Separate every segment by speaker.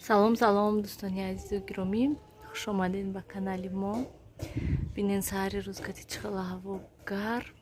Speaker 1: Салом, салом, дӯстони азизу гиромӣ, хуш омадед ба канали мо. Бинен, саҳари рӯз кати чӣ хела ҳаво гарм,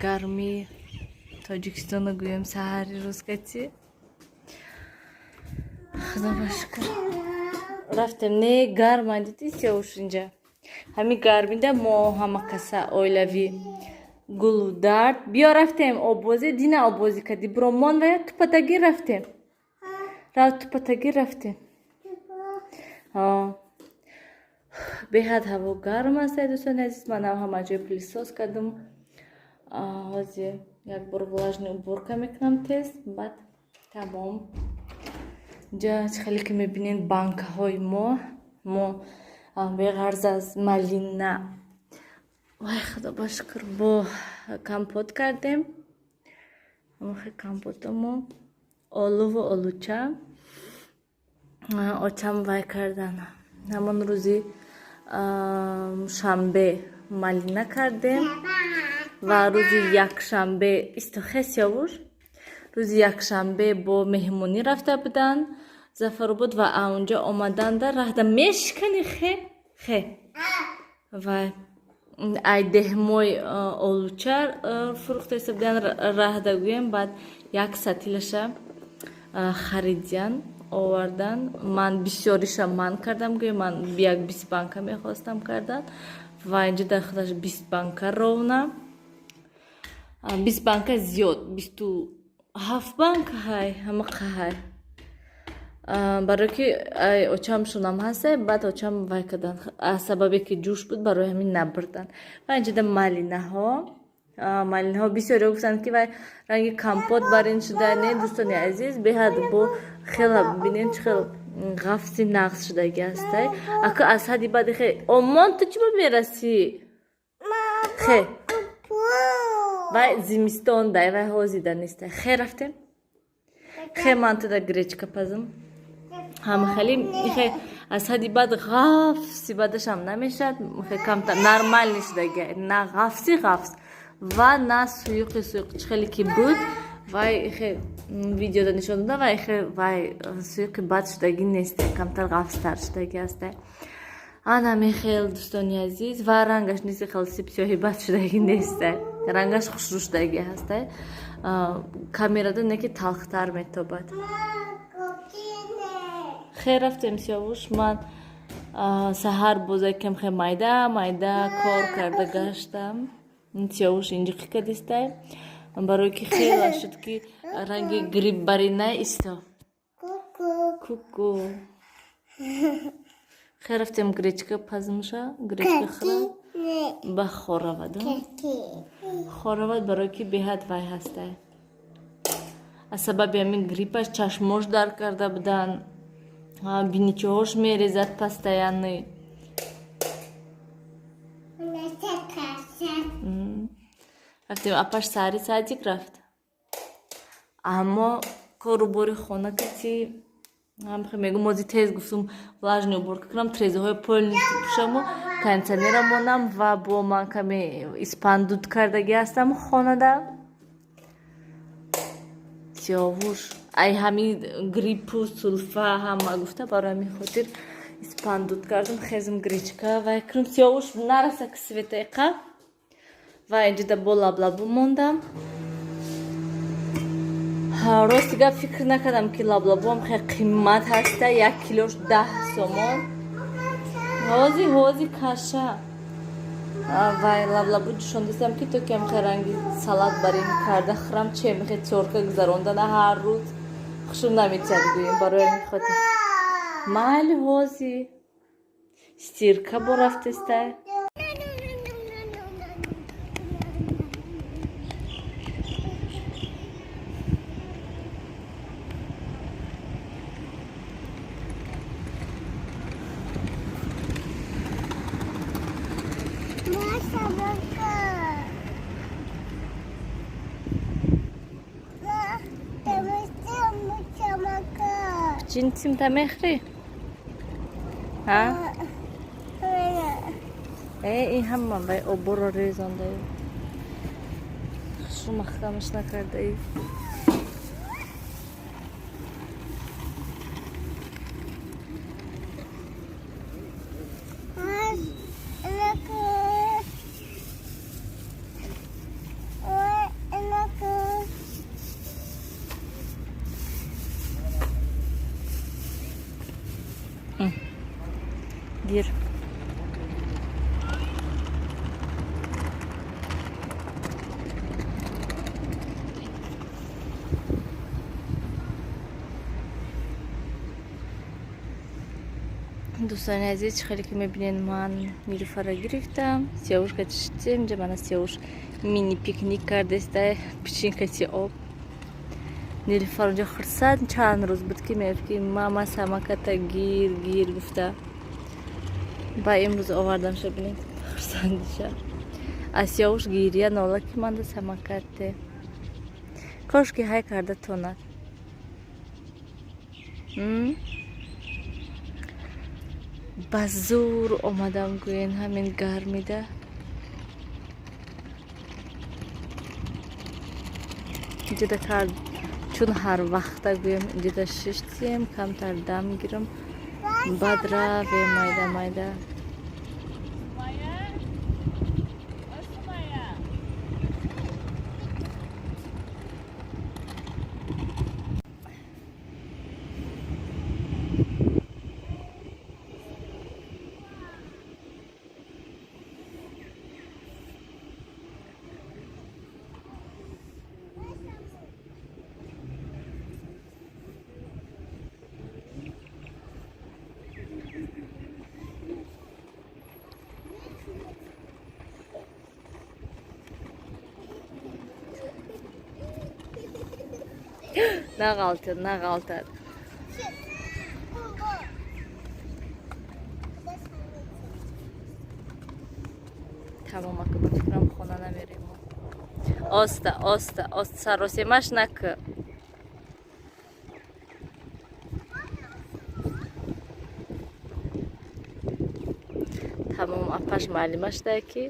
Speaker 1: гармии Тоҷикистоно гӯем. Саҳари рӯз кати, худо ба шукр, рафтем. Не, гарма, дидӣ, Сиёвуш? Инҷа ҳамин гармида мо ҳама каса оилавӣ гулу дард. Биё, рафтем оббозӣ. Дина оббозӣ кардӣ, биромон ва тупатагӣ рафтем. Рав, тупатагӣ рафтем. Беҳад ҳаво гарм аст, дӯстони азиз. Манам ҳама ҷой пылесос кардам. Ҳозир як бор влажный уборка мекунам тез, баъд тамом. Инҷа чӣ хеле ки мебинед, банкаҳои мо беғарз аз малина, вай, худо ба шукр, бо компот кардем. Ҳамахе компото мо олуву олуча очам вай кардан. Ҳамон рӯзи шанбе малина кардем ва рӯзи якшанбе истохе, Сиёвуш, рӯзи якшанбе бо меҳмонӣ рафта буданд Зафаробод ва аунҷо омаданда раҳда мешикани хе хе вай ай деҳмой олуча фурӯхта буданд раҳда гӯем. Баъд як сатилаша харидиян, овардан. Ман бисёриша ман кардам, гӯем, ман як 20 банка мехостам кардан ва инҷо дар худаш 20 банка, ровно 20 банка, зиёд, 27 банка ҳай, ҳамақа ҳай, барое ки очамшонам ҳаста. Баъд очам вай кардан, аз сабабе ки ҷӯш буд, барои ҳамин набурдан. Ва инҷода малинаҳо. Бисёриҳо гуфтанд, ки вай ранги компот барин шуда. Не, дӯстони азиз, беҳад бо хела бинем, чӣ хел ғафси нағз шудаги ҳастай. Ака аз ҳадди баъди хе омон, ту чӣ ба мерасӣ? Хе вай зимистон дай, вай ҳозида нестай. Хе, рафтем. Хе, ман туда гречка пазам. Ҳама хеле хе аз ҳадди баъд ғафси бадашам намешавад, хе камтар нормальный шудаги, на ғафси ғафс ва на суюқи суюқ. Чӣ хеле ки буд, вай хе видеода нишон додам, вай хе вай суюқи бад шудагӣ нестай, камтар ғафстар шудагӣ ҳастай. Ана мехел, дӯстони азиз, ва рангаш низи хел сипсиёҳи бад шудагӣ нестай, рангаш хушрӯ шудагӣ ҳастай. Камерада не ки талхтар метобад. Хе, рафтем, Сиёвуш. Ман саҳар бозакам хе майда майда кор карда гаштам. Сиёвуш инҷиқи кадистай, барое ки хела шуд, ки ранги гриб барина исто. Куку. Хе, рафтем, гречка пазмша, гречка хӯра ба хоравад, хоравад, барое ки беҳад вай ҳастай. Аз сабаби ҳамин гриппаш чашмош дар карда буданд, биничоҳош мерезад постоянно. Рафтем. Апаш саҳари садик рафт, аммо кору бори хона кати мегум. Мози тез гуфтум, влажный уборка кунам, трезаҳои полностью пӯшаму кондиционера монам ва бо ман каме испандуд кардагӣ ҳастам хонада. Сиёвуш, ай ҳамин гриппу сулфа ҳама гуфта, барои ҳамин хотир испандуд кардам. Хезм, гречка вай кунам. Сиёвуш, нараса ки светаиқа ва инҷода бо лаблабу мондам. Рости гап, фикр накардам, ки лаблабуам хеле қимат ҳаста, як килош 10 сомон. Ҳози ҳози каша вай лаблабу ҷӯшондастам, ки то кам хе ранги салат барин карда хӯрам. Че мехе тёрка гузарондана ҳар рӯз хушум наметиҳад, гӯем. Барои ҳамин хотир майли, ҳози стирка бо рафтестай. Ҷинсимта мехӯрӣ? Ҳа? Э, ин ҳама вай оборо резондаи. Хушу маҳкамаш накардаи. Дӯстони азиз, чӣ хеле ки мебинед, ман Нилуфарро гирифтам, Сиёвушка чиштем. Инҷа мана Сиёвуш мини пикник кардеста, печенька ти об. Нилуфар унҷо хурсанд, чанд рӯз буд, ки мегуфт, ки мама, самоката гир, гир гуфта. Ба имрӯз овардамша, бинед хурсандиша. Аз Сиёвуш гирия нола, ки манда самокате. Кошки ҳай карда тонад. Ба зур омадам, гӯен, ҳамин гармида. Инҷода кард, чун ҳар вақта гӯем, инҷода шиштем, камтар дам гирам, баъд равем майда майда. Нағалтад, нағалтад. Тамом, ака, ба фикрам, хона намерем. Оста, оста, оста, саросемаш накӣ. Тамом, апаш муаллима шуда ки.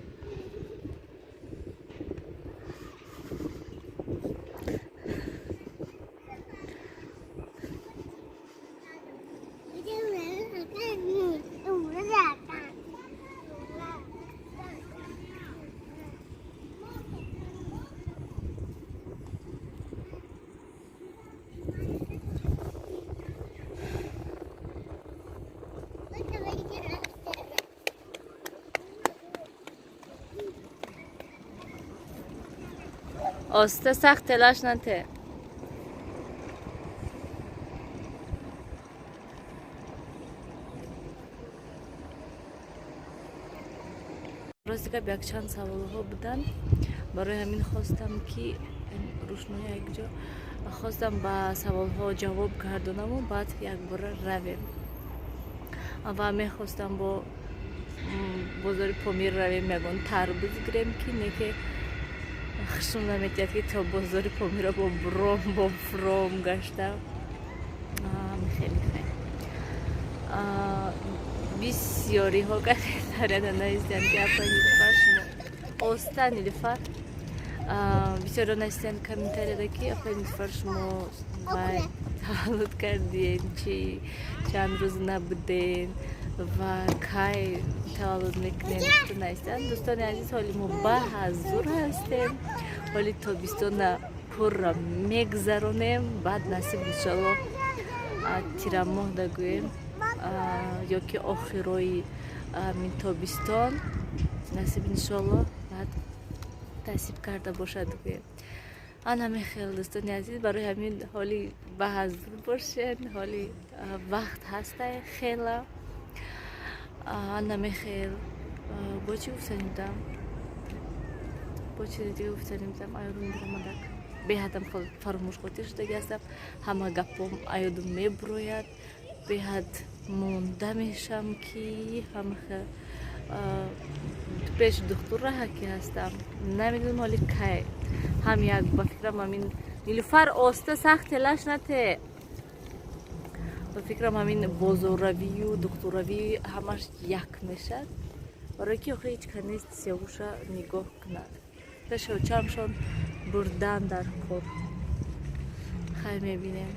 Speaker 1: Оста, сахт телаш нате. Рости гап, якчанд саволҳо буданд, барои ҳамин хостам, ки рӯшнои якҷо хостам, ба саволҳо ҷавоб гардонаму баъд якбора равем. Ва мехостам бо бозори Помир равем, ягон тарбуз гирем, ки неке хушум наметиҳад, ки то бозори Помира бо бром, бо фром гашта. Хеле хел бисёриҳо комментарияда навистанд, ки апа Нилуфар, шумо оста, Нилуфар. Бисёриҳо навистанд комментарияда, ки апа Нилуфар, шумо вай таваллуд кардиен, чи чанд рӯз набуден ва кай таваллуд мекунем, навистанд. Дӯстони азиз, ҳоли мо ба ҳазур ҳастем, ҳоли тобистона пурра мегзаронем, баъд насиб, иншоалло, тирамоҳ дагӯем ё ки охирои амин тобистон, насиб, иншоалло, баъд насиб карда бошад, гӯем. Ана хел, дӯстони азиз, барои ҳамин ҳоли ба ҳазур бошед, ҳоли вақт ҳастай хела. Ана хел, бо чӣ гуфтанӣ будам, бо чизи дига гуфтанӣ будам, аёдум биромадак, беҳадам фаромӯшхотир шудаги ҳастам. Ҳама гапом аёдум мебурояд, беҳад монда мешам, ки ҳама пеш духтур раҳа ки ҳастам, намедонам ҳоли кай ҳам як ба фикрам ҳамин. Нилуфар, оста, сахт телаш нате. Ба фикрам, ҳамин бозорравию духтурравӣ ҳамаш як мешад, барои ки охир ҳеҷ кас нест Сиёвуша нигоҳ кунад. Пешочамшон бурдан дар кор. Хай, мебинем,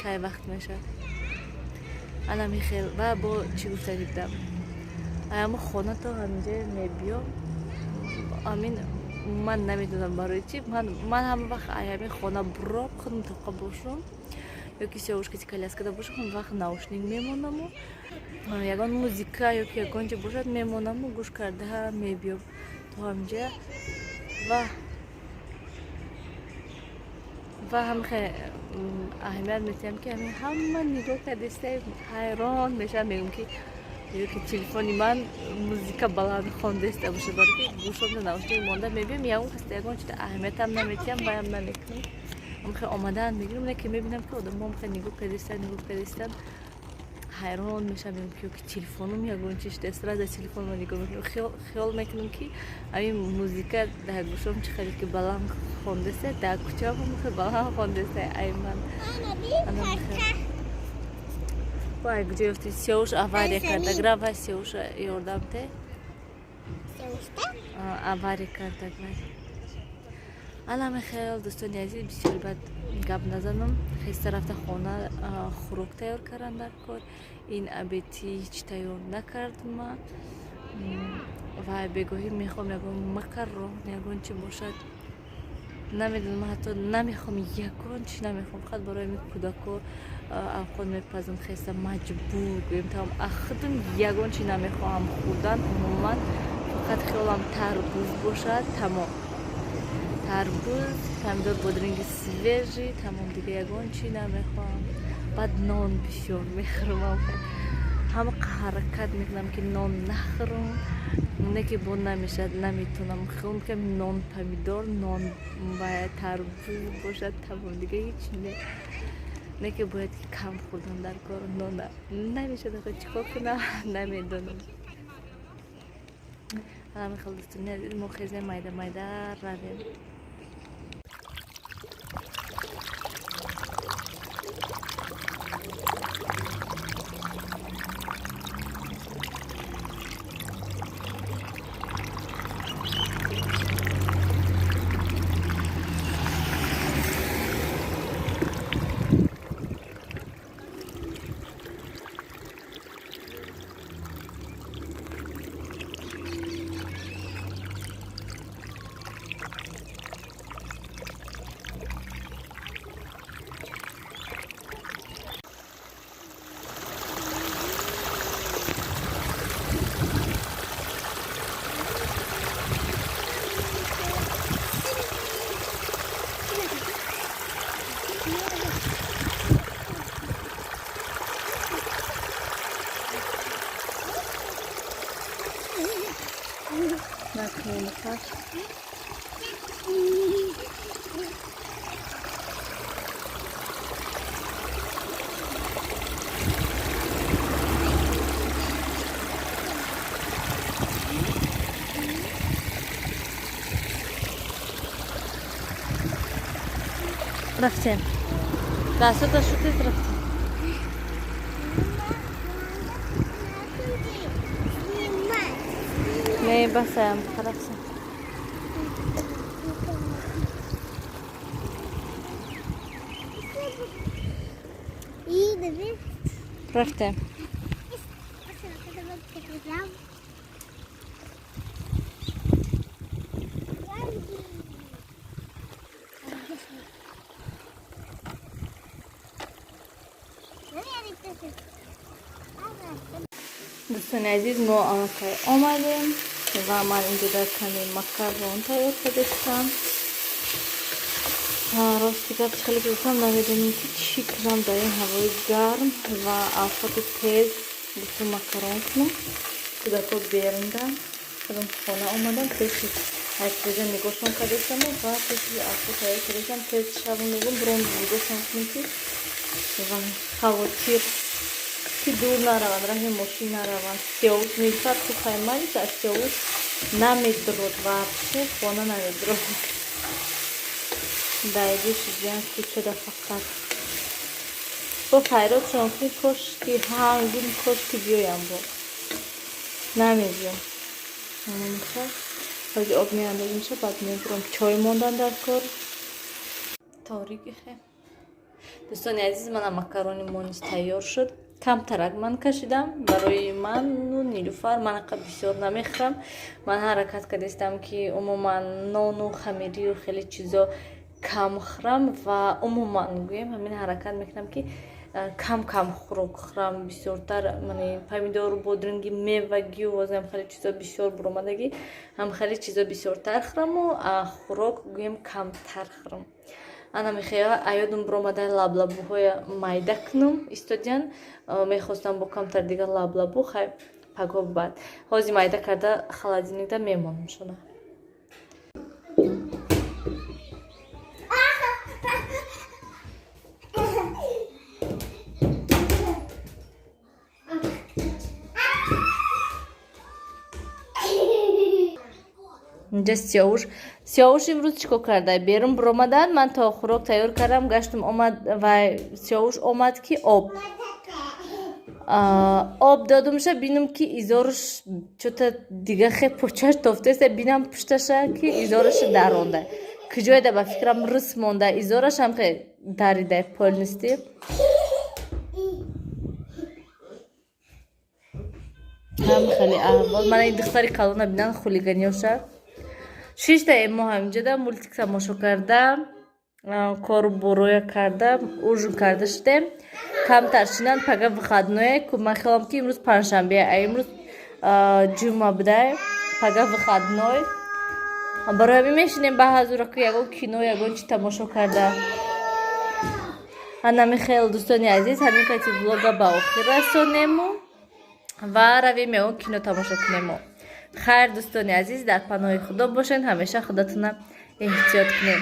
Speaker 1: кай вақт мешад. Ана михел. Ва бо чӣ гуфтанӣ будам? Аямо хона то ҳаминҷа мебиём, амин ман намедонам барои чӣ ман ҳама вақт аями хона буром, худам тоқа бошум ё ки Сиёвушкати коляскада бошам, ҳама вақт наушник мемонаму, ягон музика ё ки ягон ҷо бошад, мемонаму, гӯш карда мебиём то ҳаминҷа. Ва ҳамхе аҳамият метиҳам, ки ҳамин ҳама нигоҳ кардиста, ҳайрон мешавам, мегӯм, ки Ё ки телефони ман музика баланд хондаиста бошад, барои ки гӯшомда наушник монда мебиям, ягон кас ягон чида аҳамиятам наметиҳам, ваям намекунам. Амхе омадаан мегирам, не ки мебинам, ки одамҳо амхе нигоҳ кардистанд, нигоҳ кардистанд, ҳайрон мешавам, мегӯям, ки ёки телефоном ягон чи шуда, сразу телефонро нигоҳ мекунам, хиёл мекунам, ки ҳамин музика дар гӯшом чӣ хеле ки баланд хондаста, дар кӯчаам хеле баланд хондаста. Ай ман вай куҷо ёфти? Сёвуш авария карда, грава сёвуша ёрдам те, авария карда вай. Ана мехел, дӯстони азиз, бисёри бад гап назанам. Хеста рафта хона хӯрок тайёр кардан дар кор. Ин абети ҳеҷ тайёр накардма ва бегоҳӣ мехоҳам ягон макарон, ягон чи бошад, намедонам, ҳатто намехоҳам, ягон чи намехоҳам, фақат барои ами кӯдако авқот мепазам. Хеста маҷбур гӯем тамом, ахудам ягон чи намехоҳам хӯрдан умуман, фақат хиёлам тарбуз бошад, тамом. Тарбуз, помидор, бодринги свежий, тамом, дига ягон чи намехоҳам. Баъд нон бисёр мехӯрам, ҳама ҳаракат мекунам, ки нон нахӯрам, не ки бо намешавад, наметавонам. Хиёл мекунам, нон, помидор, нон ва тарбуз бошад, тамом, дига ҳеч не. Не ки бояд ки кам хӯрдан дар кор нона, намешавад, чӣ кор кунам, намедонам. Ҳама хел, дӯстони азиз, мо хезем, майда майда равем. Накунем. Рафтем. Дастата шутед, рафтем. Не, басаям, рафтем. Рафтем. Дӯстони азиз, мо аллакай омадем ва ман инҷода каме макарон тайёр кардастам. Рости гап, чӣ хеле гуфтам, намедонем, ки чӣ кунам дар ин ҳавои гарм ва авқоти тез. Гуфтам, макарон кунам, кӯдако берундан, худам хона омадам, пеши айкреза нигоҳшон кардастаму ва пеши авқот тайёр кардастам. Тез шаву мегум, буром нигоҳшон кунем, ки ва хавотир, ки дур нараванд, раҳи мошин нараванд. Сиёвуш Нилфар хуб аз сиёвуш намедурод, вообще хона намедурод, дайди шудиян кӯчада фақат бо хайротшон ки кошки ҳангум, кошки биёям, бо намебиём. Ҳози об меандозимша, баъд мебурам, чой мондан дар кор. Торики хе. Дӯстони азиз, мана макарони мо низ тайёр шуд. Камтарак ман кашидам барои ману Нилуфар. Ман ақа бисёр намехӯрам. Ман ҳаракат кардистам, ки умуман нону хамирию хеле чизо кам хӯрам ва умуман гӯем, ҳамин ҳаракат мекунам, ки кам кам хӯрок хӯрам, бисёртар помидору бодринги, мевагию возам хеле чизо бисёр буромадагӣ, ҳам хеле чизо бисёртар хӯраму хӯрок гӯем камтар хӯрам. Ана мехоҳам, аёдум буромада, лаблабуҳоя майда кунам. Истодиян мехостам бо камтар дига лаблабу. Хай. Паго бад ҳозир майда карда холодильникда мемонамшона. Инҷа Сиёвуш. Сиёвуш имрӯз чӣ кор карда? Берун биромадан, ман то хӯрок тайёр кардам, гаштум, омад ва Сиёвуш омад, ки об додумша. Бинам, ки изоруш чота дига хе почаш тофтеста. Бинам пушташа, ки изораша даронда. Куҷоеда, ба фикрам, рис монда, изорашам хе дарида полностью. Ҳам хеле аҳвол. Мана ин духтари калона бинан, хулиганиёша. Шиштаем мо ҳаминҷода, мультик тамошо карда, кору бороя карда, ужин карда шудем. Камтар шинан, пага выходное ку. Ман хелам, ки имрӯз панҷшанбе, а имрӯз ҷумъа будай, пага выходной. Барои ҳамин мешинем ба ҳазура, ку ягон кино, ягон чи тамошо карда. Анами хел, дӯстони азиз, ҳамин кати влога ба охир расонему ва равем ягон кино тамошо кунему. Хайр, дӯстони азиз, дар паноҳи Худо бошед, ҳамеша худатона эҳтиёт кунед.